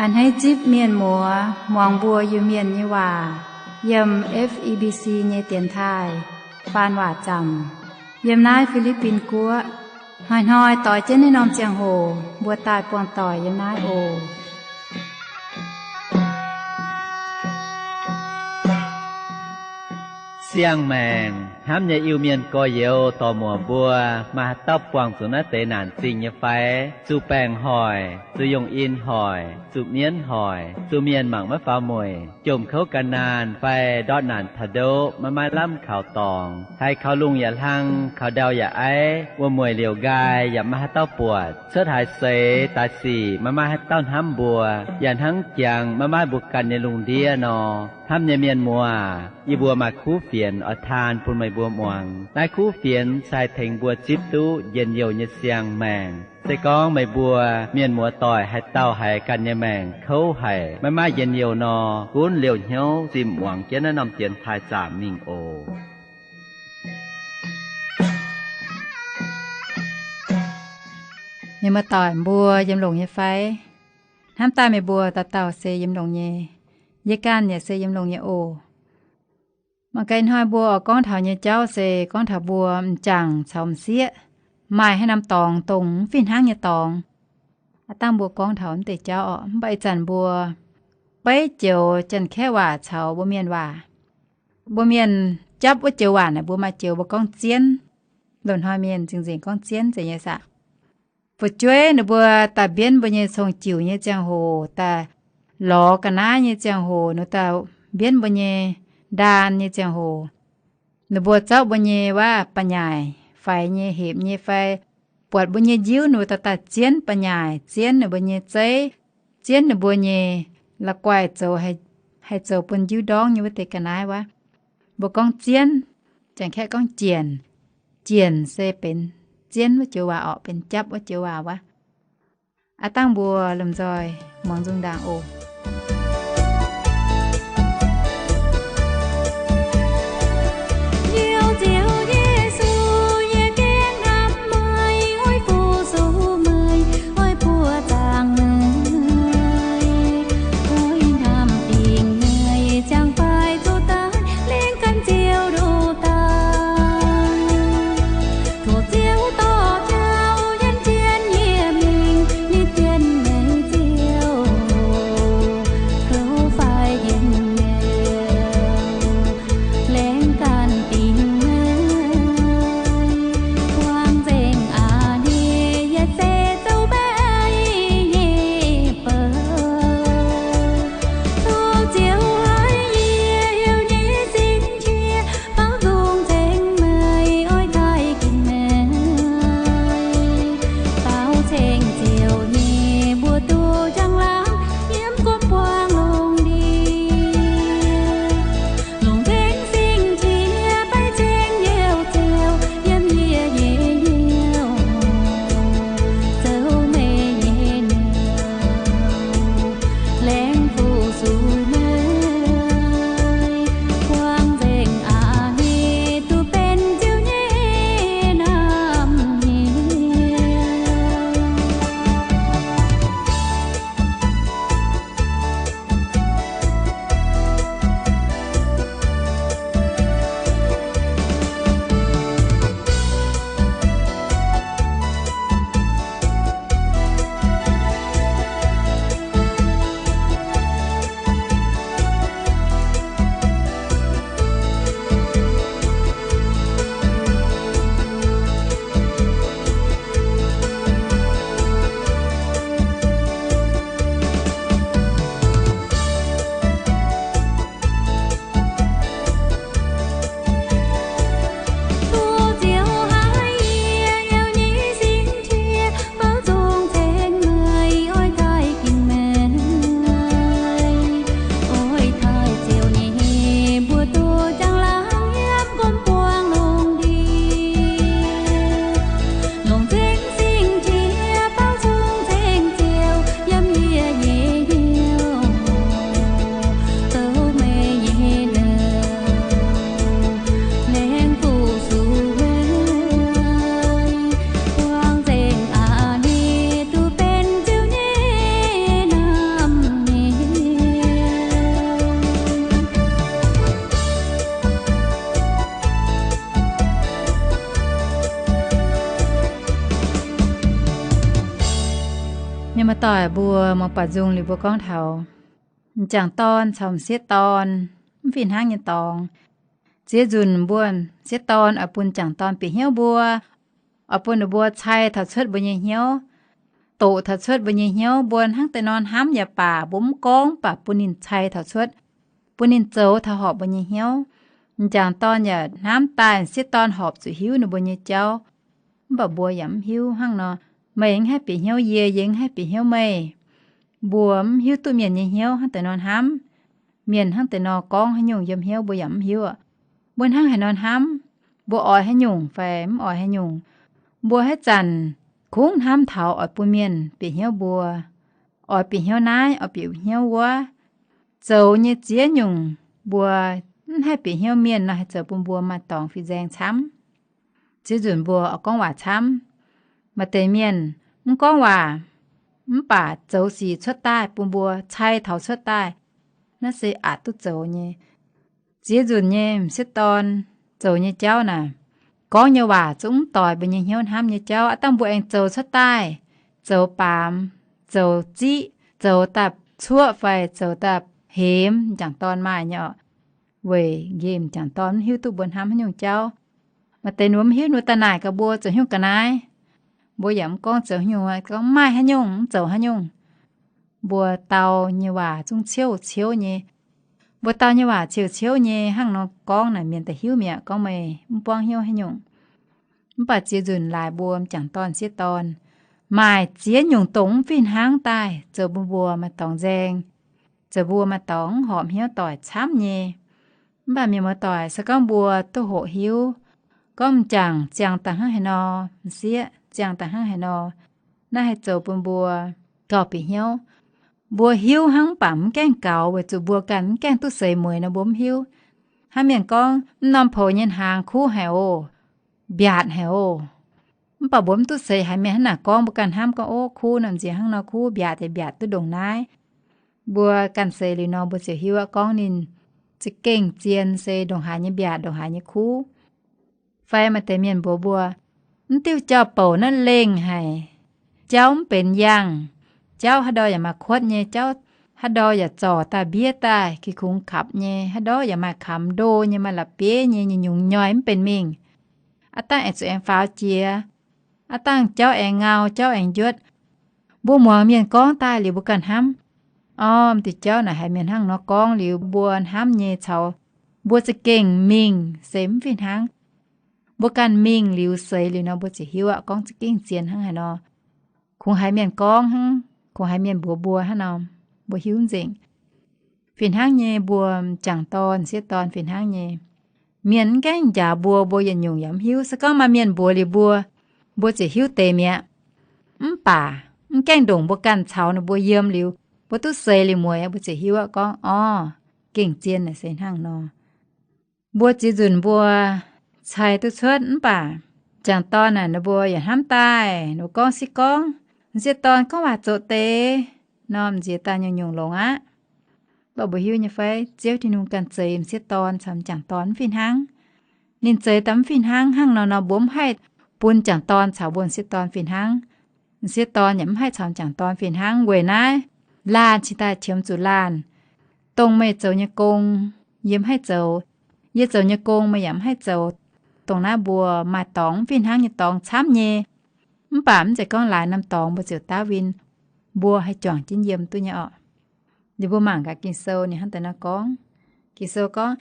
A'hneiv zipv mienh muoz muangx mbuo Iu-Mienh nyei waac yiem F E B C nyei dienx taaih faan waac zaamc yiem naaiv Fi^li^bin Guoqv. Hnoi-hnoi doix jienv naaiv norm ziangh hoc mbuo daaih buangh doic yiem naaiv oc. Siang-maengc hnamv nyei Iu-Mienh gorx-youz dorc-muoc mbuo, maaih haaix dauh buangh zuqc naaiv deix naanc zingh nyei fai? Zuqc baengc hoic, zuqc yongh in hoic, zuqc mienv hoic, zuqc mienh mangc maiv faaux mueic, jomc kouv ga'naanh fai ndortv naanc taux ndoqv maiv maaih lamh kaux dorngx, haiz kaux lungh yaac hlang, kaux ndau yaac aiv, wuom-mueic liouc nqaai yaac maiv maaih haaix dauh buatc, cuotv haaix seix daaih sic maiv maaih haaix dauh hnamv mbuo, yaac hnangv jangx maiv maaih mbuo ganh nyei lungh ndiev nor. Hnamv nyei mienh muoz, yie mbuo maaih kuv fienx oix taan bun meih mbuo muangx. Naaiv kuv fienx se haih tengx mbuo zipv duqv njien-youh nyei siang-maengc. Se gorngv meih mbuo mienh muoz doic haaix dauh haiz ganh nyei maengc kouv haic, maiv maaih njien-youh nor, gunv liouh hnyouv zimh muangx jienv naaiv norm dienx taaih zaamc mingh oc. Mienh muoz doic mbuo yiem longx nyei fai? Hnamv daaih meih mbuo dauh dauh se yiem longx nyei. Yie ganh yaac se yiem longx nyei oc. Mangc gaax ih hnoi mbuo oix gorngv taux nyei jauv se gorngv taux mbuo m'jangc caux m'sieqv maaih haaix norm dorngx dongh mv fih hnangv nyei dorngx. Aav dangh mbuo gorngv taux mv deix jauv orqc, mv baac ih zanc mbuo beiv joux Janx-Kaeqv waac caux mbuo Mienh waac. Mbuo Mienh japv wuov joux waac naaic mbuo maaih joux mbuo gorngv zienv. Loz-hnoi mienh zingh nzengc gorngv zienv nzengc nyei saah. Fu'jueiv ninh mbuo daaih mbienv mbuo nyei cong-jiuc nyei ziangh hoc, daaih lorz ga'naaiv nyei ziangh hoc, ninh daaih mbienv mbuo nyei ndaan nyei ziangh hoc, ninh mbuo zorqv mbuo nyei waac ba'nyaaic faix nyei, hepc nyei fai buatc mbuo nyei njiuv, ninh mbuo daaih daaih zienv ba'nyaaic, zienv ninh mbuo nyei zeiv, zienv ninh mbuo nyei la'guaih zoux, haih zoux bun njiuv ndorngv nyei wuov deix ga'naaiv wuov. Mbuo gorngv zienv, Janx-Kaeqv gorngv jienc. Jienc se benx zienv wuov joux waac orqc, benx japv wuov joux waac wuov. Aav dangh mbuo lomh nzoih muangx nzung ndaangc oc. Ziouv, Ziouv Yesu, yie gengh hnamv meih, oix fu-sux meih, oix buoqc zaangc meih, oix hnamv dingc meih, ziangh faix zuqc daaih, lengc ganh Ziouv ndoh daaih. Tov Ziouv dorh jauv yienv jienv yie mingh, yie jienv meih Ziouv. doic mbuo muangx baac nzung liuz mbuo gorngv taux m'jangc dorn caux m'sieqv dorn mv fih hnangv nyei dorngx. Ziex nzunc mbuo m'sieqv dorn oix bun m'jangc dorn bieqc hnyouv mbuo, oix bun ninh mbuo cai taux cuotv mbuo nyei hnyouv, doqc taux cuotv mbuo nyei hnyouv. Mbuo hnangv deix nor hnamv yaac baac, mbuo mv gorngv baac bun ninh cai taux cuotv, bun ninh zoux taux horpc mbuo nyei hnyouv. M'jangc dorn yaac hnamv daaih m'sieqv dorn horpc zuqc hiuv ninh mbuo nyei jauv. Mv baac mbuo yaac mv hiuv hnangv nor. Meih mv haih bieqc hnyouv yie, yie mv haih bieqc hnyouv meih. Mbuo mv hiuv duqv mienh nyei hnyouv hnangv deix nor hnamv. Mienh hnangv deix nor gorngv haaix nyungc yiem hnyouv mbuo yaac mv hiuv aqv. Mbuo hnangv haaix nor hnamv, mbuo oix haaix nyungc fai mv oix haaix nyungc, mbuo haaix zanc kungx hnamv taux oix bun mienh bieqc hnyouv mbuo, oix bieqc hnyouv naaiv, oix bieqc hnyouv wuov. Zoux nyei ziex nyungc mbuo mv haih bieqc hnyouv mienh nor haih zoux bun mbuo maaih dorngx fih nzaeng camv. Ziex nzunc mbuo oix gorngv waac camv. Maaih deix mienh mv gorngv waac, mv baac zoux sic cuotv daaih bun mbuo cai taux cuotv daaih. Naaiv se aqc duqv zoux nyei. Ziex nzunc nyei m'sieqv dorn zoux nyei jauv naaic, gorngv nyei waac zungv mv doix mbuo nyei hnyouv hnamv nyei jauv. Aav dangh mbuo aengx zoux cuotv daaih, zoux baamz, zoux ziqv, zoux daaih cuoqv fai zoux daaih hemx, m'jangc dorn maaih nyei oc. Weic nqemh m'jangc dorn mv hiuv duqv mbuo hnamv haaix nyungc jauv. Maaih deix ninh mbuo mv hiuv, ninh mbuo daaih naaic gaax mbuo zoux haaix nyungc ga'naaiv. Mbuo yaac mv gorngv zoux haaix nyungc, gorngv maaih haaix nyungc, mv zoux haaix nyungc. Mbuo dau nyei waac zungv ciouv ciouv nyei. Mbuo dau nyei waac ciouv ciouv nyei hnangv nor gorngv naaic, mienh daaih hiuv mi'aqv gorngv meih mv buangv hnyouv haaix nyungc. Mv baac ziex nzunc laaix mbuo m'jangc dorn m'sieqv dorn maaih ziex nyungc dongh mv fih hnangv daaih zoux bun mbuo maaih dorngx nzaeng, zoux mbuo maaih dorngx mv horpc hnyouv doic camv nyei. Mv baac mienh muoz-doic, se gorngv mbuo duqv hoqc hiuv gorngv m'jangc ziangh daaih hnangv haaix nor, m'sieqv ziangh daaih hnangv haaix nor, naaiv haih zoux bun mbuo gauh bieqc hnyouv. Mbuo hiuv hnangv mv baac mv gaengh gaux weic zuqc mbuo ganh mv gaengh duqv seix mueiz nor mbuo mv hiuv. Hnangv mienh gorngv, mv norm poux nyei hnaangx kuv haic oc, mbiaatc haic oc. Mv baac mbuo mv duqv seix haiz mienh hnangv naaic gorngv, mbuo ganh hnamv gorngv, ov, kuv nor m'nziex hnangv nor kuv, mbiaatc deix mbiaatc duqv ndongc naaiv. Mbuo ganh seix liuz nor mbuo ziouc hiuv aqv gorngv ninh za'gengh zien se ndongc haaix nyei mbiaatc ndongc haaix nyei kuv. Fai maaih deix mienh mbuox mbuo, mv diuh jauv-bouc naaiv lengh haic, jauv mv benx yangh, jauv haaix ndau yaac maaih kuotv nyei, jauv haaix ndau yaac zorc daaih mbiev daaih, gih kungx kapc nyei, haaix ndau yaac maaih kamx ndo nyei, maaih la'bieiv nyei, nyungc-nyungc nyoih mv benx mingh. Aav dangh aengx zuqc aengx faaux jiex, aav dangh jauv aengx ngau, jauv aengx njuotv. Mbuo muangx mienh gorngv daaih liuz mbuo ganh hnamv, orv, m'diuh jauv naaic haiz mienh hnangv nor gorngv liuz mbuo hnamv nyei caux mbuo za'gengh mingh se mv fih hnangv. Mbuo ganh mingh liuz seix liuz nor mbuo ziouc hiuv aqv gorngv za'gengh zien hnangv haaix nor. Kungx haiz mienh gorngv hnangv, kungx haiz mienh mbuox mbuo hnangv nor, mbuo hiuv nzengc. Fih hnangv nyei mbuo m'jangc dorn m'sieqv dorn fih hnangv nyei. Mienh mv gaengh njaaux mbuo, mbuo yietc nyungc yaac mv hiuv. Se gorngv maaih mienh mbuox liuz mbuo, mbuo ziouc hiuv deix mi'aqv. Mv baac mv gaengh ndongc mbuo ganh caux ninh mbuo yiem liuz, mbuo duqv seix liuz mueiz, mbuo ziouc hiuv aqv gorngv, orv, gengh zien naaic se hnangv nor. Mbuo ziex nzunc mbuo cai duqv cuotv mv baac m'jangc dorn naaic ninh mbuo yaac hnamv daaih, ninh mbuo gorngv sieqv gorngv, m'sieqv dorn gorngv waac zoqc deix nor, m'nziex daaih nyungc-nyungc longx aqv. Mv baac mbuo hiuv nyei fai, Ziouv Tin-Hungh ganh zeix m'sieqv dorn caux m'jangc dorn mv fih hnangv. Ninh zeix daaih mv fih hnangv hnangv nor nor, mbuo mv haih bun m'jangc dorn caux mbuo m'sieqv dorn fih hnangv. M'sieqv dorn yaac mv haih caux m'jangc dorn fih hnangv. Weic naaiv, laanh cingx daaih qiemx zuqc laanh. Dongh meih zoux nyei gong, yie mv haih zoux. Yie zoux nyei gong, meih yaac mv haih zoux. Dongh naaiv mbuo maaih dorngx mv fih hnangv nyei dorngx camv nyei. Mv baac mv zeiz gorngv laaix norm dorngx mbuo ziouc daav win, mbuo haih juangc jienv yiem duqv nyei orqc. Liuz mbuo mangc gaax Ging-Sou ninh hnangv deix nor gorngv. Ging-Sou gorngv,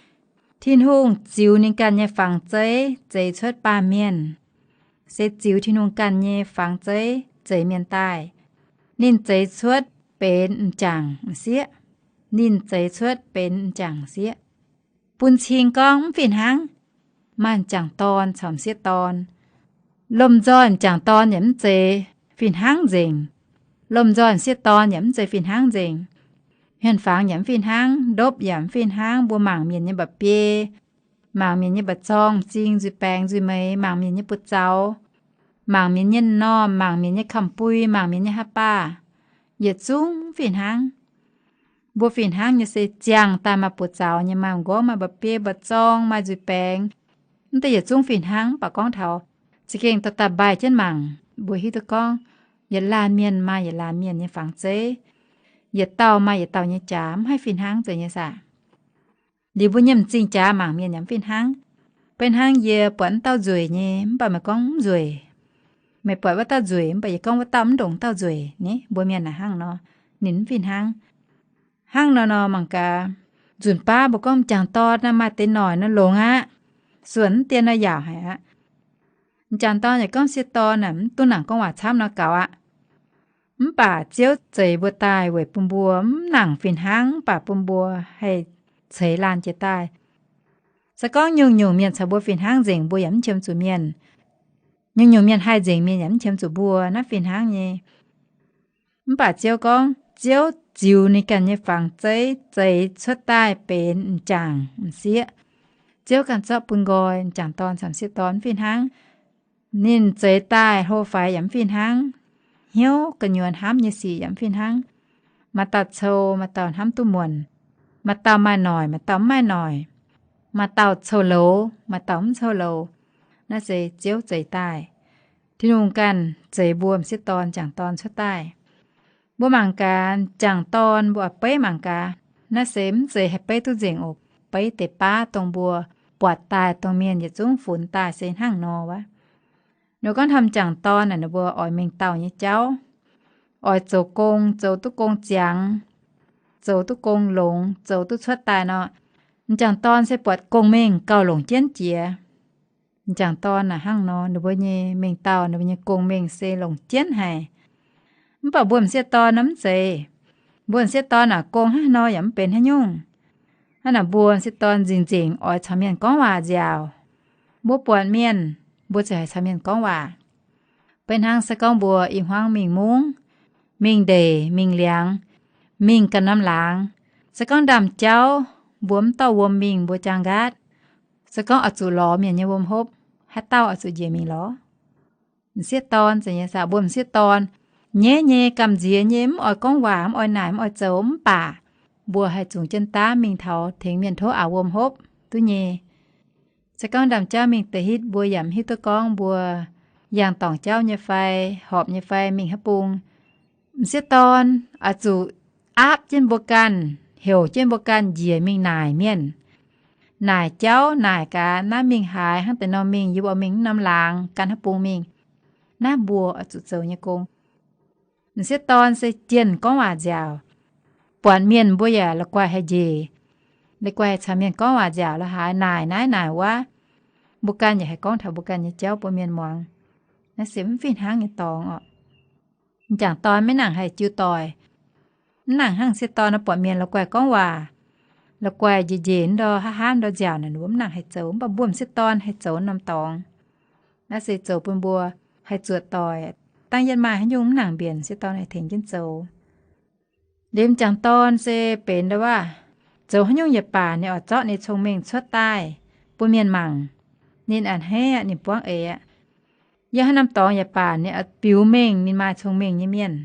Tin-Hungh ziux ninh ganh nyei fangx zeiv zeix cuotv baamh mienh, se ziux Tin-Hungh ganh nyei fangx zeiv zeix mienh daaih. Ninh zeix cuotv benx m'jangc m'sieqv. Ninh zeix cuotv benx m'jangc m'sieqv. Bun cing gorngv mv fih hnangv. Maaih m'jangc dorn caux m'sieqv dorn. Lomh nzoih m'jangc dorn yaac mv zeiz fih hnangv nzengc. Lomh nzoih m'sieqv dorn yaac mv zeiz fih hnangv nzengc. Hmien-fangx yaac mv fih hnangv, ndopv yaac mv fih hnangv, mbuo mangc mienh nyei mba'biei, mangc mienh nyei mba'zorng, m'zing, nzuih baengx, nzuih meix, mangc mienh nyei buoz-zaux, mangc mienh nyei m'normh, mangc mienh nyei kamx-bui, mangc mienh nyei haaix baac, yietc zungv mv fih hnangv. Mbuo fih hnangv nyei se ziangh daaih maaih buoz-zaux nyei, maaih m'nqorngv, maaih mba'biei, mba'zorng, maaih nzuih baengx. Mv deix yietc zungv fih hnangv, mv baac gorngv taux za'gengh dorh daaih mbaih jienv mangc, mbuo hiuv duqv gorngv Yietc laanh mienh maaih yietc laanh mienh nyei fangx zeiv, yietc dauh maaih yietc dauh nyei jaax, mv haih fih hnangv zeiz nyei saah. Liuz mbuo nyei m'zing jaax mangc mienh yaac mv fih hnangv. Beiv hnangv yie buatc wuov dauh nzueic nyei, mv baac meih gorngv mv nzueic. Meih buatc wuov dauh nzueic, mv baac yie gorngv wuov dauh mv ndongc dauh nzueic ni. Mbuo mienh naaic hnangv nor, ninh mv fih hnangv. Hnangv nor nor mangc gaax, nzunc baav mbuo gorngv m'jangc dorn naaiv maaih deix noic nor longx aqv, suonc mv dien nor yaauc haic aqv. M'jangc dorn yaac gorngv sieqv dorn naaic mv duqv nangc gorngv waac camv nor gaux aqv. Mv baac Ziouv zeix mbuo daaih weic bun mbuo mv nangc fih hnangv, mv baac bun mbuo haih ceix laanh jiex daaih. Se gorngv nyungc-nyungc mienh caux mbuo fih hnangv nzengc, mbuo yaac mv qiemx zuqc mienh. Nyungc-nyungc mienh haih nzengc, mienh yaac mv qiemx zuqc mbuo. Naaiv fih hnangv nyei. Mv baac Ziouv gorngv, Ziouv ziux ninh ganh nyei fangx zeiv zeix cuotv daaih benx m'jangc m'sieqv. Ziouv ganh zorqv bun nqoi m'jangc dorn caux m'sieqv dorn mv fih hnangv. Ninh zeix daaih hlo faix yaac mv fih hnangv. Hnyouv gu'nyuoz hnamv nyei sic yaac mv fih hnangv. Maaih dauh cou, maaih dauh hnamv duqv muonc. Maaih dauh maaih noic, maaih dauh mv maaih noic. Maaih dauh cou-louz, maaih dauh mv cou-louz. Naaiv se Ziouv zeix daaih. Tin-Hungh ganh zeix mbuo m'sieqv dorn, m'jangc dorn cuotv daaih. Mbuo mangc gaax, m'jangc dorn mbuo oix beiv mangc gaax. Naaiv se mv zeiz haih beiv duqv nzengc oc. Beiv deix baav dongh mbuo buatc daaih, dongh mienh yietc zungv funx daaih se hnangv nor wuov. Ninh gorngv taux m'jangc dorn naaic, ninh mbuo oix mingh dauh nyei jauv, oix zoux gong, zoux duqv gong ziangx, zoux duqv gong longx, zoux duqv cuotv daaih nor, m'jangc dorn se buatc gong-mengh gauh longc jienv jiex. M'jangc dorn naaic hnangv nor, ninh mbuo nyei mengh dauh, ninh mbuo nyei gong-mengh se longc jienv haic. Mv baac mbuo m'sieqv dorn naaic mv zeiz. Mbuo m'sieqv dorn naaic gong hnangv haaix nor yaac mv benx haaix nyungc. Hnangv naaic mbuo m'sieqv dorn nzengc-nzengc oix caux mienh gorngv waac nziaauc. Mbuo buatc mienh, mbuo ziouc haih caux mienh gorngv waac. Beiv hnangv se gorngv mbuo i hmuangv mingh mungv, mingh ndeic, mingh liangx, mingh ganh norm laangz, se gorngv ndaamv-jauv mbuo mv dorh wuom mingh mbuo jaang nqaatv, se gorngv oix zuqc lorz mienh nyei wuom hopv, haaix dauh oix zuqc njiec mingh lorz? M'sieqv dorn zeiz nyei saah? Mbuo m'sieqv dorn nyeiv nyei, gamh nziex nyei, mv oix gorngv waac, mv oix naaic, mv oix zoux, mv baac mbuo haih zungx jienv daav mingh taux tengx mienh tov aqc wuom hopv duqv nyei. Se gorngv ndaamv-jauv mingh da'hitv, mbuo yaac mv hiuv duqv gorngv mbuo yangh dorngc jauv nyei fai horpc nyei fai mingh haaix bung. M'sieqv dorn oix zuqc aapv jienv mbuo ganh, heuc jienv mbuo ganh njiec mingh naaic mienh, naaic jauv, naaic gaax naaiv mingh haaix, hnangv deix norm mingh, yie mbuo mingh norm laangz, gan haaix bung mingh. Naaiv mbuo oix zuqc zoux nyei gong. M'sieqv dorn se jienh gorngv waac nziaauc. Buatc mienh mbuo yaac la'guaih haih njiec, la'guaih haih caux mienh gorngv waac nziaauc la'haaix, naaic naaiv naaic wuov. Mbuo ganh yaac haih gorngv taux mbuo ganh nyei jauv bun mienh muangx. Naaiv se mv fih hnangv nyei dorngx oc. M'jangc dorn maiv nangc haih jiu doic. Mv nangc hnangv m'sieqv dorn nor, buatc mienh la'guaih gorngv waac, la'guaih njiec njiec ndor, hnamv hnamv ndor nziaauc naaic, ninh mbuo mv nangc haih zoux. Mv baac mbuo m'sieqv dorn haih zoux norm dorngx. Naaiv se zoux bun mbuo haih zuoqc doic. Dangv yie maaih haaix nyungc mv nangc mbienc, m'sieqv dorn haih tengx jienv zoux. Liuz m'jangc dorn se benx ndau waac, zoux haaix nyungc yaac baac ninh oix zorqv ninh cong-mengh cuotv daaih bun mienh mangc. Ninh a'hneiv aqv, ninh buangv eix aqv. Yiem haaix norm dorngx yaac baac ninh oix biux mengh ninh maaih cong-mengh nyei mienh,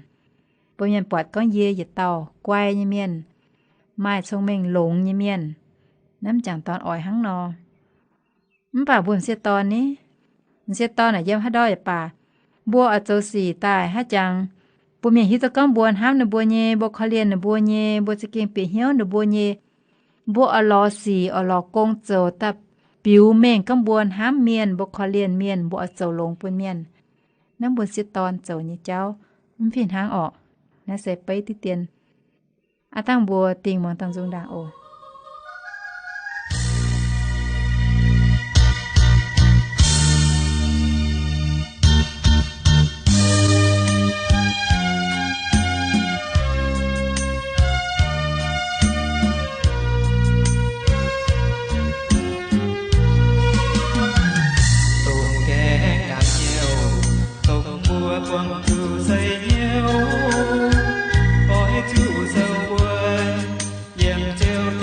bun mienh buatc gorngv yie yietc dauh guai nyei mienh, maaih cong-mengh longx nyei mienh. Naaiv m'jangc dorn oix hnangv nor. Mv baac mbuo m'sieqv dorn ni, m'sieqv dorn naaic yiem haaix ndau yaac baac, mbuo oix zoux sic daaih haaix jangx, bun mienh hiuv duqv gorngv mbuo hnamv ninh mbuo nyei, mbuo korv-lienh ninh mbuo nyei, mbuo za'gengh bieqc hnyouv ninh mbuo nyei, mbuo oix lorz sic, oix lorz gong zoux daaih biux mengh gorngv mbuo hnamv mienh, mbuo korv-lienh mienh, mbuo oix zoux longx bun mienh. Naaiv mbuo m'sieqv dorn zoux nyei jauv mv fih hnangv orqc. Naaiv se beiv diqv dien. Aav dangh mbuo dingh muangx dangh nzung ndaangc oc. Dongh gaengh gamh hnyouv, dongh mbuo buangh zuqc seix hnyouv, oix zuqc zoux wuov, yiem Ziouv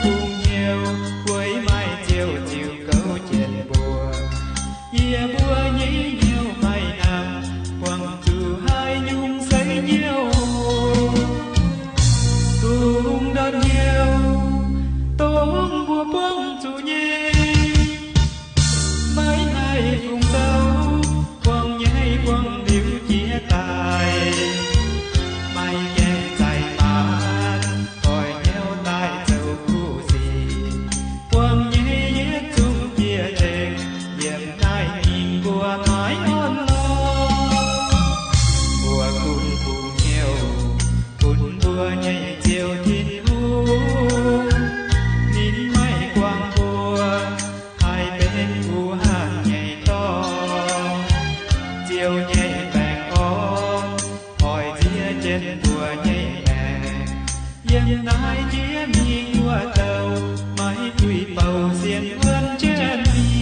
Bungx hnyouv bueix maaih ziouc ziux gouv jienv mbuo. Yie mbuo nyei hnyouv maaih hnamv, buangh zuqc haaix nyungc seix hnyouv. Dungz ndortv hnyouv, dongh mbuo buangh zuqc nyei. Maiv haih fungc douc, buangh nyei buangh liuz jiex daaih. Maiv gaengh zaih maanc, oix hnyouv daaih zoux kuv sic. Buangh nyei yietc zungv jiex nzengc, yiem naaiv mingh mbuo maiv orn lorqc. Mbuo gunv bungx hnyouv, gunv mbuo nyei Ziouv Tin-Hungh. Ninh maiv guangc mbuo, haih benx guh hanh nyei dorngx. Ziouv nyei baengh orn oix nziex jienv mbuo nyei maengc. Yiem naaiv jiex mingh wuov douh, maiv duih bouh sienx wuonv jienv mingh.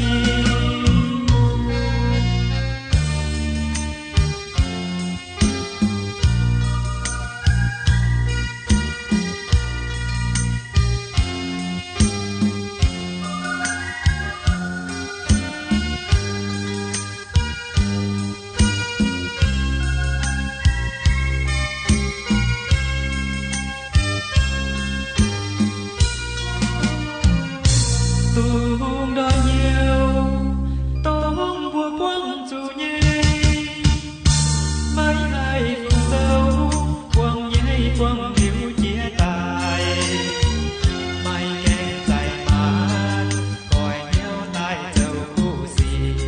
Dongh ndortv hnyouv, dongh mbuo buangh zuqc nyei. Maiv haih fungc douc, buangh nyei buangh liuz jiex daaih. Maiv gaengh zaih maanc, oix hnyouv daaih zoux kuv sic.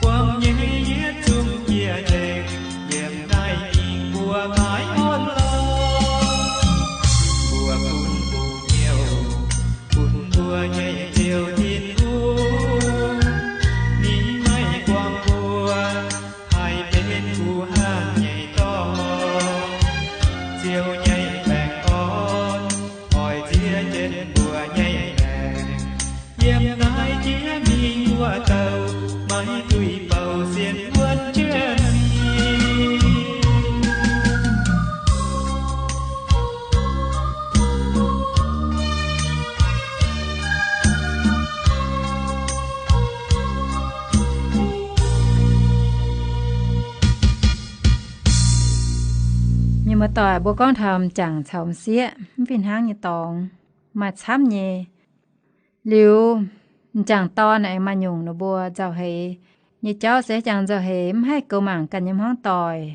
Buangh nyei yietc zungv jiex nzengc, yiem naaiv mingh mbuo maiv orn lorqc. Mbuo gunv bungx hnyouv, gunv mbuo nyei Ziouv Tin-Hungh. Ninh maiv guangc mbuo, haih benx guh hanh nyei dorngx. Ziouv nyei baengh orn oix nziex jienv mbuo nyei maengc. Yiem naaiv jiex mingh wuov douh, maiv duih bouh sienx wuonv jienv mingh. Mienh muoz-doic, mbuo gorngv taux m'jangc caux m'sieqv mv fih hnangv nyei dorngx, maaih camv nyei. Liuz, m'jangc dorn aengx maaih nyungc ninh mbuo nzauh heix nyei jauv se jangx nzauh heix mv haih goux mangc ganh nyei hmuangv doic,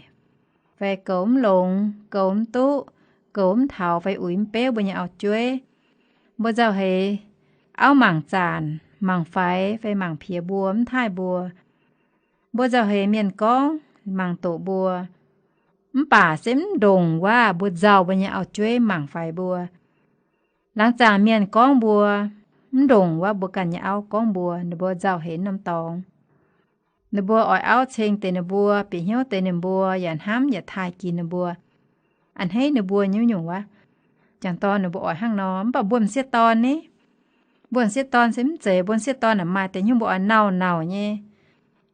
fai goux mv longx, goux mv duqv, goux mv taux fai uix mv beuv mbuo nyei auv-jueiv. Mbuo nzauh heix auv mangc zaanc, mangc faix fai mangc piex mbuo, mv taaih mbuo. Mbuo nzauh heix mienh gorngv mangc doqc mbuo, mv baac se mv ndongc waac mbuo nzauh mbuo nyei auv-jueiv mangc faix mbuo. Laangz zaangc mienh gorngv mbuo, mv ndongc waac mbuo ganh nyei auv gorngv mbuo, ninh mbuo nzauh heix norm dorngx. Ninh mbuo oix auv ceng deix ninh mbuo, bieqc hnyouv deix ninh mbuo, yaac hnamv yaac taaih ginx ninh mbuo, a'hneiv ninh mbuo nyungc-nyungc wuov. M'jangc dorn ninh mbuo oix hnangv nor, mv baac mbuo m'sieqv dorn ni, mbuo m'sieqv dorn se mv zeiz. Mbuo m'sieqv dorn aeqv, maaih deix hnyouv mbuo oix nauc-nauc nyei.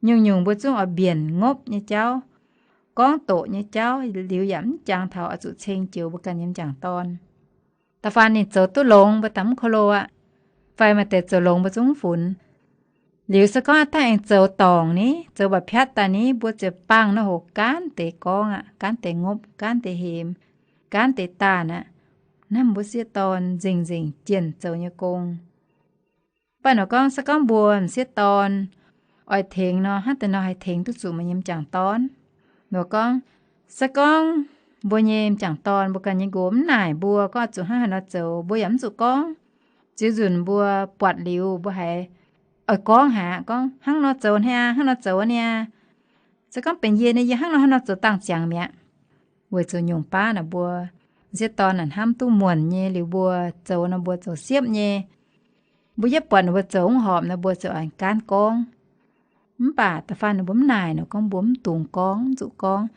Nyungc-nyungc mbuo zungv oix mbienc ngopv nyei jauv, gorngv doqc nyei jauv, liuz yaac mv jangx taux oix zuqc ceng joux mbuo ganh nyei m'jangc dorn. Da'faanh ninh zoux duqv longx, mbuo daaih mv ko lo aqv. Fai maaih deix zoux longx mbuo zungv mv funx. Liuz se gorngv a'dangh aengx zoux dorngc ni, zoux mba'piatv daaih ni, mbuo ziouc bangh nor hoc gaanv deix gorngv aqv, gaanv deix ngopv, gaanv deix hemx, gaanv deix daanh aqv. Naaiv mbuo sieqv dorn nzengc-nzengc jienh zoux nyei gong. Mv baac nor gorngv, se gorngv mbuo m'sieqv dorn oix tengx nor, hnangv deix nor haih tengx duqv zuqc meih nyei m'jangc dorn? Nor gorngv, se gorngv mbuo nyei m'jangc dorn mbuo ganh nyei nqox mv naaic mbuo gorngv oix zuqc hnangv haaix nor zoux, mbuo yaac mv zuqc gorngv. Ziux nzunc mbuo buatc liuz mbuo haiz oix gorngv haic, gorngv, hnangv nor zoux niaa, hnangv nor zoux niaa. Se gorngv benx yie nyei, yie hnangv nor hnangv nor zoux dangh ziangx mi'aqv. Weic zuqc nyungc baav naaic mbuo m'sieqv dorn naaic hnamv duqv muonc nyei, liuz mbuo zoux nor mbuo zoux siepv nyei. Mbuo yietv buatc ninh mbuo zoux mv horpc nor, mbuo ziouc oix gaanv gorngv. Mv baac da'faanh ninh mbuo mv naaic nor, gorngv mbuo mv dungx gorngv, mv zuqc gorngv.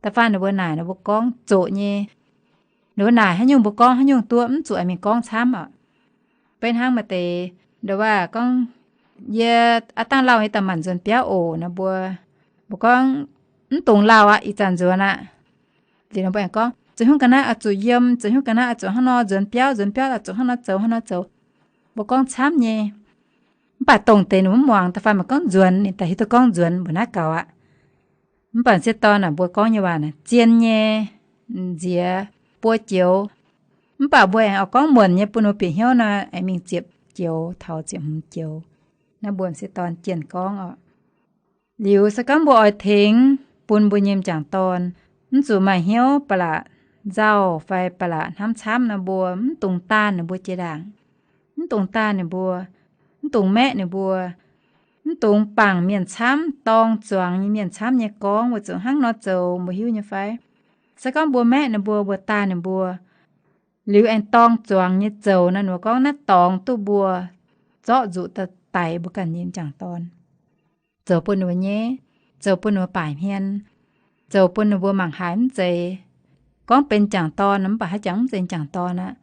Da'faanh ninh mbuo naaic nor, mbuo gorngv zoqc nyei. Ninh mbuo naaic haaix nyungc mbuo gorngv haaix nyungc duqv, mv zuqc mingh gorngv camv oc. Beiv hnangv maaih deix, ndo waac gorngv, yie a'dangh lauh nyei daaih manc nzuonx biauv oc nor, mbuo, mbuo gorngv, mv dungx lauh aqv, ih zanc nzuonx aqv. Liuz nor mbuo aengx gorngv, Zoux hnyouv ga'naaiv oix zuqc yiem, zoux hnyouv ga'naaiv oix zuqc hnangv nor nzuonx biauv, nzuonx biauv oix zuqc hnangv nor zoux, hnangv nor zoux. Mbuo gorngv camv nyei. Mv baac dongh deix ninh mv muangx, da'faanh meih gorngv nzuonx, ninh daaih hiuv duqv gorngv nzuonx mbuo naaiv gaux aqv. Mv baac sieqv dorn aah, mbuo gorngv nyei waac zien nyei, nziex, buo joux. Mv baac mbuo aengx oix gorngv muonc nyei bun ninh mbuo bieqc hnyouv nor, aengx mingh ziepc joux taux ziepc hmz joux. Naaiv mbuo sieqv dorn jienh gorngv oc. Liuz se gorngv mbuo oix tengx bun mbuo nyei m'jangc dorn, mv zuqc maaih hnyouv ba'laqc nzauh fai ba'laqc hnamv camv nor, mbuo mv dungx daanh ninh mbuo jiex ndaangc. Mv dungx daanh ninh mbuo, mv dungx maeqv ninh mbuo, mv dungx bangc mienh camv, dorng zuangx nyei mienh camv nyei gorngv, weic zuqc hnangv nor zoux mbuo hiuv nyei fai? Se gorngv mbuo maeqv ninh mbuo, mbuo daanh ninh mbuo, liuz aengx dorng zuangx nyei zoux nor, ninh mbuo gorngv naaiv dorngx duqv mbuo zorqv nzuqc daaih daix mbuo ganh nyei m'jangc dorn. Zoux bun ninh mbuo nyaiv, zoux bun ninh mbuo baaic hmien, zoux bun ninh mbuo mangc haaix mv zeiz. Gorngv benx m'jangc dorn nor mv baac haaix jangx mv zeiz m'jangc dorn aqv.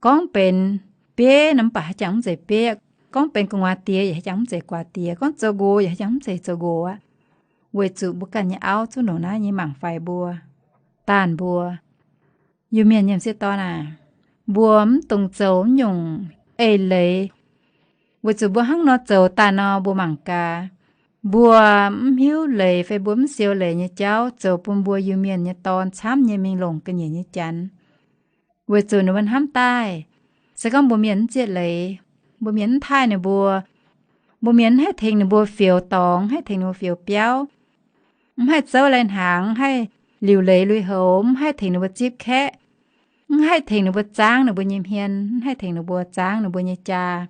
Gorngv benx bieiv nor mv baac haaix jangx mv zeiz bieiv. Gorngv benx gu'nguaaz diex yaac haaix jangx mv zeiz gu'nguaaz diex. Gorngv zoux nqox yaac haaix jangx mv zeiz zoux nqox aqv. Weic zuqc mbuo ganh nyei auv zungv ndongc naaiv nyei mangc faix mbuo, daanh mbuo. Iu-Mienh nyei m'sieqv dorn aah, mbuo mv dungx zoux nyungc eix leiz, weic zuqc mbuo hnangv nor zoux daaih nor mbuo mangc gaax, mbuo mv hiuv leiz fai mbuo mv siou leiz nyei jauv zoux bun mbuo Iu-Mienh nyei dorn camv nyei mingh longc ga'nyiec nyei janx. Weic zuqc ninh mbuo hnamv daaih, se gorngv mbuo Mienh mv zieqv leiz, mbuo Mienh mv taaih ninh mbuo, mbuo Mienh mv haih tengx ninh mbuo fioux dorngx, mv haih tengx ninh mbuo fioux biauv, mv haih zouv lai-hnaangx, mv haih liuc leiz lui-houx, mv haih tengx ninh mbuo zipv kaeqv, mv haih tengx ninh mbuo zaangv ninh mbuo nyei hmien, mv haih tengx ninh mbuo zaangv ninh mbuo nyei jaa,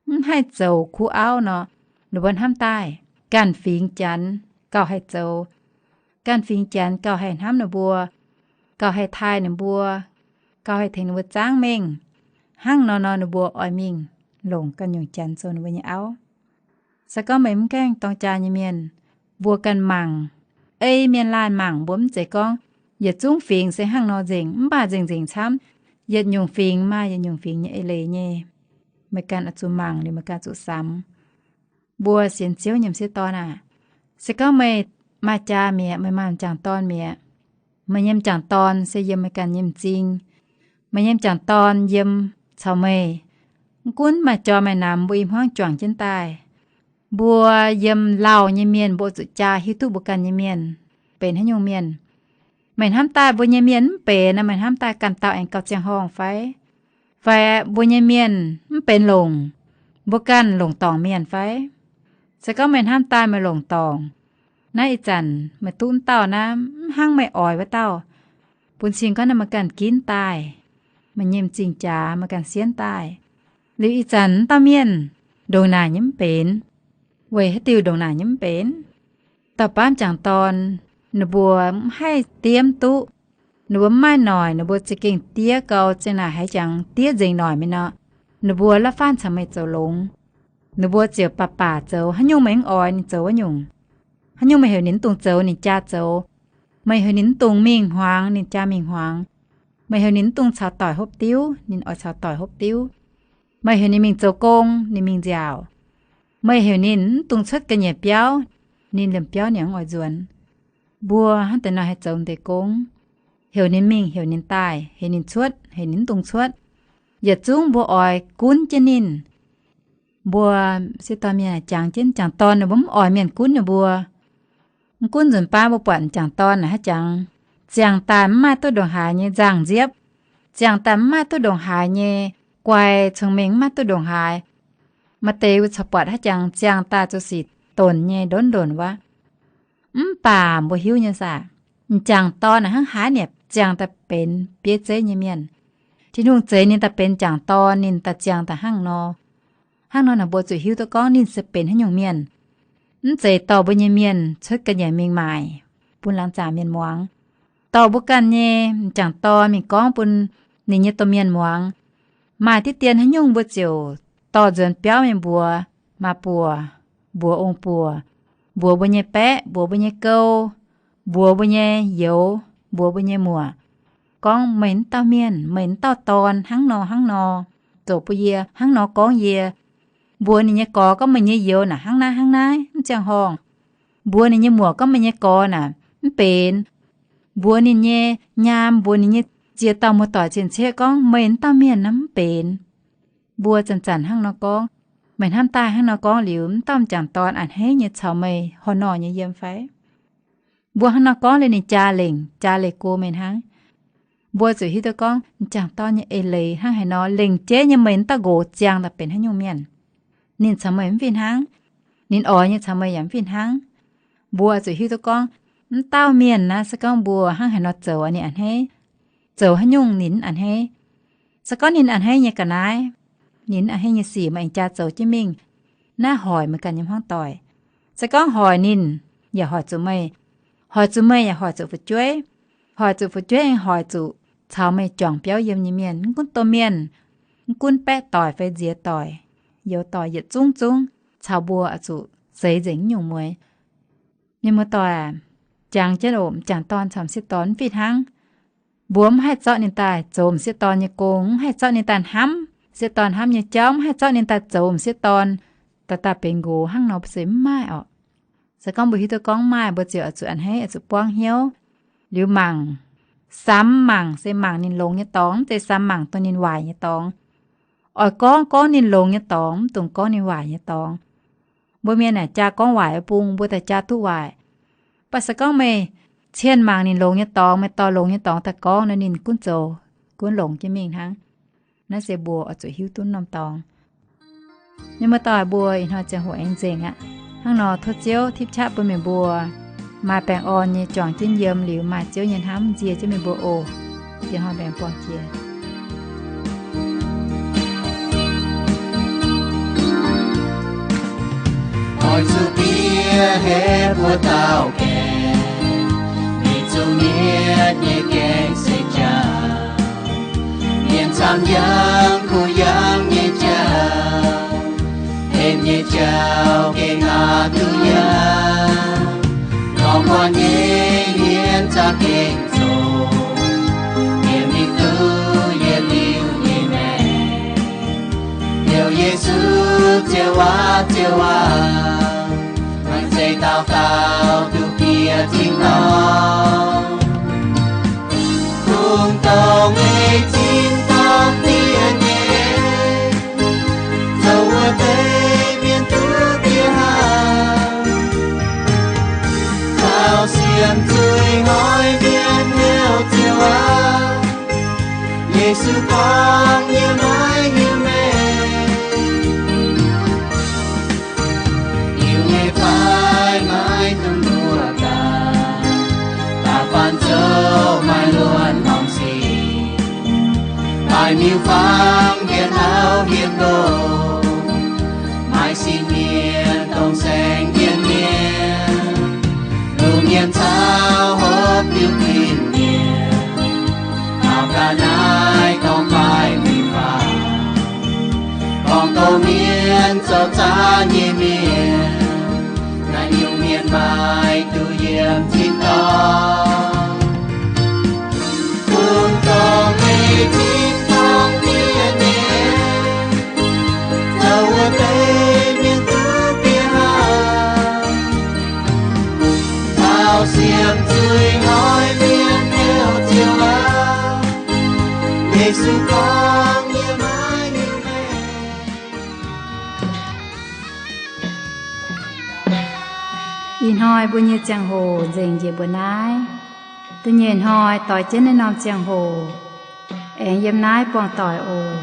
mv haih zoux kuv auv nor, ninh mbuo hnamv daaih ganh fingx janx gauh haih zoux, ganh fingx janx gauh haih hnamv ninh mbuo, gauh haih taaih ninh mbuo, gauh haih tengx ninh mbuo zaangv mengh. Hnangv nor nor ninh mbuo oix mingh longc ganh nyungc janx zoux ninh mbuo nyei auv. Se gorngv meih mv gaengh dorng jaa nyei mienh, mbuo ganh mangc, ei mienh laanh mangc, mbuo mv zeiz gorngv yietc zungv fingx se hnangv nor nzengc, mv baac nzengc-nzengc camv, yietc nyungc fingx maaih yietc nyungc fingx nyei eix leiz nyei. Meih ganh oix zuqc mangc liuz meih ganh zuqc samx. Mbuo sienx Ziouv nyei m'sieqv dorn aah, se gorngv meih maaih jaa mi'aqv, meih maaih m'jangc dorn mi'aqv, meih nyei m'jangc dorn se yiem meih ganh nyei m'zing, meih nyei m'jangc dorn yiem caux meih. Mv gunv maaih joi maaih namx mbuo i hmuangv juangc jienv daaih, mbuo yiem lauh nyei mienh mbuo zuqc jaa hiuv duqv mbuo ganh nyei mienh benx haaix nyungc mienh. Meih hnamv daaih mbuo nyei mienh mv benx nor, meih hnamv daaih ganh dauh aengx gauh ziangh horngh fai? Fai mbuo nyei mienh mv benx longc, mbuo ganh longc dorngc mienh fai? Se gorngv meih hnamv daaih meih longc dorngc, naaiv ih zanc meih duqv wuov dauh naaiv mv hnangv meih oix wuov dauh, bun cing gorngv naaiv meih ganh ginv daaih, meih nyei m'zing jaax meih ganh sienv daaih. Liuz ih zanc wuov dauh mienh ndongc naaic nyei mv benx. Weic haaix diuc ndongc naaic nyei mv benx? Dauh baav m'jangc dorn, ninh mbuo mv haih diemv duqv. Ninh mbuo mv maaih noic, ninh mbuo za'gengh diev gau, ziang naaic haaix jangx diev nzengc noic mingh nor, ninh mbuo la'faanh caux meih zoux longx. Ninh mbuo ziouc baac baac zoux, haaix nyungc meih mv oix ninh zoux wuov nyungc. Haaix nyungc meih heuc ninh mv dungx zoux ninh jaa zoux. Meih heuc ninh mv dungx mingh hmuangx ninh jaa mingh hmuangx. Meih heuc ninh mv dungx caux doic hopv diuv, ninh oix caux doic hopv diuv. Meih heuc ninh mingh zoux gong, ninh mingh nziaauc. Meih heuc ninh mv dungx cuotv ga'nyiec biauv, ninh liemh biauv ninh mv oix nzuonx. Mbuo hnangv deix nor haih zoux deix gong, heuc ninh mingh, heuc ninh daaih, heuc ninh cuotv, heuc ninh mv dungx cuotv. Yietc zungv mbuo oix gunv jienv ninh. Mbuo sieqv dorn mienh jangx jienv m'jangc dorn ninh mbuo mv oix mienh gunv ninh mbuo. Mv gunv nzunc baav mbuo buatc m'jangc dorn naaic haaix jangx, ziangh daaih mv maaih duqv ndongc haaix nyei nzangc-nziepv, ziangh daaih mv maaih duqv ndongc haaix nyei guai cong-mengh, mv maaih duqv ndongc haaix. Maaih deix wuov corc buatc haaix jangx ziangh daaih zoux sic donc nyei ndonx-ndonx wuov. Mv baac mbuo hiuv nyei saah, m'jangc dorn naaic hnangv haaix nyungc ziangh daaih benx bieiv zeiv nyei mienh. Tin-Hungh zeix ninh daaih benx m'jangc dorn, ninh daaih ziangh daaih hnangv nor. Hnangv nor naaic mbuo zuqc hiuv duqv gorngv ninh se benx haaix nyungc mienh. Mv zeiz dorh mbuo nyei mienh cuotv ga'nyiec mingh maaic bun laangz zaangc mienh muangx. Dorh mbuo ganh nyei m'jangc dorn mingh gorngv bun ninh nyei domh mienh muangx. Maaih diqv dien haaix nyungc mbuo ziouc dorh nzuonx biauv mingh mbuox maa-buoc, mbuox ong-buoc, mbuox mbuo nyei baeqv, mbuox mbuo nyei gouv, mbuox mbuo nyei youz, mbuox mbuo nyei muoc, gorngv meih wuov dauh mienh, meih wuov dauh dorn hnangv nor hnangv nor, zoux bun yie hnangv nor gorngv yie. Mbuox ninh nyei gorx gorngv meih nyei youz naaic hnangv naaiv hnangv naaiv, mv ziangh horngh. Mbuox ninh nyei muoc gorngv meih nyei gorx naaic mv benx. mbuox ninh nyei nyaam, mbuox ninh nyei ziex dauh muoz-doic cien-ceqv gorngv, Meih wuov dauh mienh naaiv mv benx. Mbuo zanc-zanc hnangv nor gorngv. Meih hnamv daaih hnangv nor gorngv liuz, wuov dauh m'jangc dorn a'hneiv nyei caux meih horh norh nyei yiem fai? Mbuo hnangv nor gorngv liuz ninh jaa lengc, jaa leih go meih hnangv. Mbuo zuqc hiuv duqv gorngv m'jangc dorn nyei eix leiz hnangv haaix nor, lengc jeiv nyei meih wuov dauh nqox ziangh daaih benx haaix nyungc mienh. Ninh caux meih mv fih hnangv. Ninh oix nyei caux meih yaac mv fih hnangv. Mbuo zuqc hiuv duqv gorngv, wuov dauh mienh naaiv se gorngv mbuo hnangv haaix nor zoux ninh a'hneiv, zoux haaix nyungc ninh a'hneiv. Se gorngv ninh a'hneiv nyei ga'naaiv, ninh a'hneiv nyei sic meih aengx jaa zoux jienv mingh, naaiv hoic meih ganh nyei hmuangv doic. Se gorngv hoic ninh, yaac hoic zuqc meih. Hoic zuqc meih yaac hoic zuqc fu'jueiv. Hoic zuqc fu'jueiv aengx hoic zuqc caux meih juangc biauv yiem nyei mienh, mv gunv domh mienh, mv gunv baeqv doic fai nziex doic, youz doic yietc zungv zungv caux mbuo oix zuqc seix nzengc nyungc mueix. Mienh muoz-doic, jangx jienv oc, m'jangc dorn caux m'sieqv dorn mv fih hnangv. Mbuo mv haih zorqv ninh daaih zoux m'sieqv dorn nyei gong, mv haih zorqv ninh daaih hnamv m'sieqv dorn hnamv nyei jauv, mv haih zorqv ninh daaih zoux m'sieqv dorn daaih, daaih benx nqox hnangv nor, mbuo se mv maaih oc. Se gorngv mbuo hiuv duqv gorngv maaih, mbuo ziouc oix zuqc a'hneiv, oix zuqc buangv hnyouv. Liuz mangc, samx mangc, se mangc ninh longx nyei dorngx, mv zeiz samx mangc dongh ninh waaic nyei dorngx. Oix gorngv, gorngv ninh longx nyei dorngx, mv dungx gorngv ninh waaic nyei dorngx. Mbuo mienh naaic jaa gorngv waaic bung, mbuo daaih jaa duqv waaic. Mv baac se gorngv meih cien mangc ninh longx nyei dorngx, meih dorh longx nyei dorngx daaih gorngv nor, ninh gunv zoux, gunv longx jienv mingh hnangv. Naaiv se mbuo oix zuqc hiuv duqv norm dorngx. Mienh muoz-doic, mbuo ih hnoi ziangh hoc aengx nzengc aqv. Hnangv nor tov Ziouv tipv qaqv bun meih mbuo maaih baengh orn nyei juangc jienv yiem liuz maaih Ziouv nyei hnamv nzie jienv meih mbuo oc. Ziangh hoc aengx buangh jiex. Oix zuqc bieqc heh mbuo dauh gaengh, mingh zuqc mietc nyei gaengh se jauv, mienh camv yangh kuh yangh nyei jauv, hepc nyei jauv gengh aqc duqv yangh. Lorngx muonc nyei mienh za'gengh zoqc, yiem mingh duqv yietc liuz nyei maengc. Heuc Yesu, Ziouv aac, Ziouv aac, maaih zeiz dauh dauh duqv bieqc tin-dorngh. Kungx dongh meih tin-dorngh diev nyei, zoux wuov deix mienh duqv bieqc haic. Taux siemv zuiz hnoi mienh heuc Ziouv aac, Yesu gorngv, Yie maiv hiuv meih. Hiuv meih fai maiv dungx nduov daaih, da'faanh zoux maaih luonx norm sic, daaih miuc-fangx mbienv hlauv mbienv ndoh. Maaih sin mienh dongh saeng-hien mienh, lungh mienh caux hopv diuh tin-mienh, taux ga'naaiv gorngv maiv miuc-fangx, gorngv douz mienh zoux zaanv nyei mienh, naaiv nyungc mienh maaih duqv yiem tin-dorngh. Kungx dongh meih tin-dorngh diev nyei, zoux wuov deix mienh duqv bieqc haic. Taux siemv zuiz hnoi mienh heuc Ziouv aac, Yesu gorngv, Yie maiv hiuv meih. Ih hnoi mbuo nyei ziangh hoc nzengc njiec mbuo naaiv. Da'nyeic hnoi doix jienv naaiv norm ziangh hoc aengx yiem naaiv buangh doic oc.